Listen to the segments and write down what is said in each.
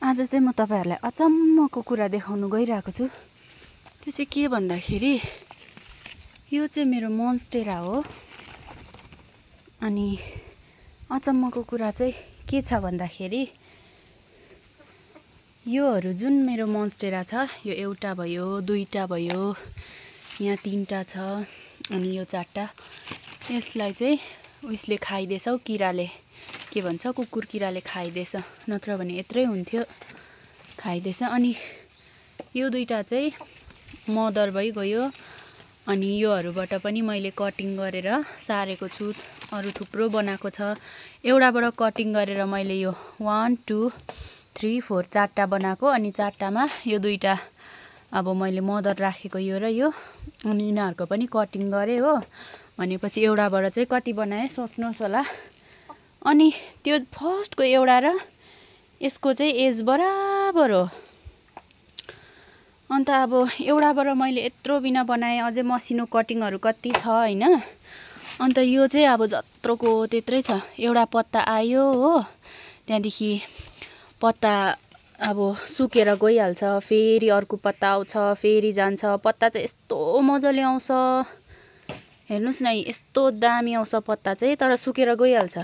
आज चाहिँ म तपाईहरुलाई अचम्मको कुरा देखाउन गइरहेको छु। त्यो चाहिँ के भन्दाखेरि यो चाहिँ मेरो मोन्स्टेरा हो। अनि अचम्मको कुरा चाहिँ के छ भन्दाखेरि योहरु जुन मेरो मोन्स्टेरा छ, यो एउटा भयो, दुईटा भयो, यहाँ तीनटा छ अनि यो चारटा। यसलाई चाहिँ उइसले खाइदेछ, किराले के भन्छ, कुकुर किराले खाइदेछ, नत्र भने यत्रै हुन्थ्यो, खाइदेछ। अनि यो दुईटा चाहिँ मदर भइगयो। अनि योहरुबाट पनि मैले कटिङ गरेर सारेको छु, अरु थुप्रो बनाएको छ। एउटाबाट कटिङ गरेर मैले यो 1 2 3 4 चारटा बनाएको। अनि चारटामा यो दुईटा अब मैले मदर राखेको, यो र यो। अनि यिनीहरुको पनि कटिङ गरे हो। भनेपछि एउटाबाट चाहिँ कति बनाए सोच्नुस् होला। अनि त्यो फर्स्टको एउटा र यसको चाहिँ एज बराबर हो। अन्त अब एउटाबाट मैले यत्रो बिना बनाए, अझै मसिनो कटिङहरु कति छ हैन। अन्त यो चाहिँ अब जत्रोको त्यत्रै छ। एउटा पत्ता आयो हो, त्यहाँदेखि पत्ता अब सुकेर गइहाल्छ, फेरि अर्को पत्ता आउँछ, फेरि जान्छ। पत्ता चाहिँ यस्तो मजाले आउँछ, हेर्नुस् न, यस्तो दामी आउँछ पत्ता चाहिँ, तर सुकेर गइहाल्छ।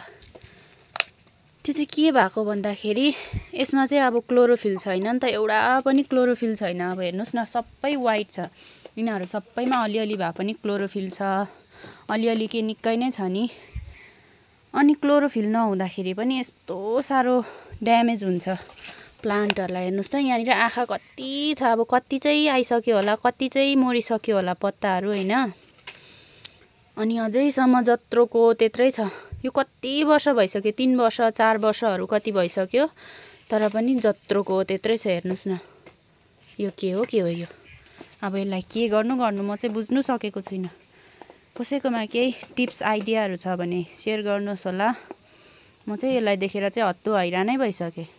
त्यो चाहिँ के भएको भन्दाखेरि यसमा चाहिँ अब क्लोरोफिल छैन नि त, एउटा पनि क्लोरोफिल छैन। अब हेर्नुस् न, सबै व्हाइट छ। यिनीहरु सबैमा अलिअलि भए पनि क्लोरोफिल छ, अलिअलि के निकै नै छ नि। अनि क्लोरोफिल नहुँदाखेरि पनि यस्तो सारो ड्यामेज हुन्छ प्लान्टहरुलाई। हेर्नुस् त, यहाँनिर आँखा कति छ, अब कति चाहिँ आइसक्यो होला, कति चाहिँ मरिसक्यो होला पत्ताहरु हैन। अनि अझैसम्म जत्रोको त्यत्रै छ। यो कति वर्ष भइसक्यो, 3 वर्ष 4 वर्षहरु कति भइसक्यो, तर पनि जत्रोको त्यत्रै छ। हेर्नुस् न, यो के हो यो। अब यसलाई के गर्नु म चाहिँ बुझ्नु सकेको छुइनँ। कसैकोमा केही टिप्स आइडियाहरु छ भने शेयर गर्नुहोस् होला। म चाहिँ यसलाई देखेर चाहिँ हत्तु हैरानै भइसके।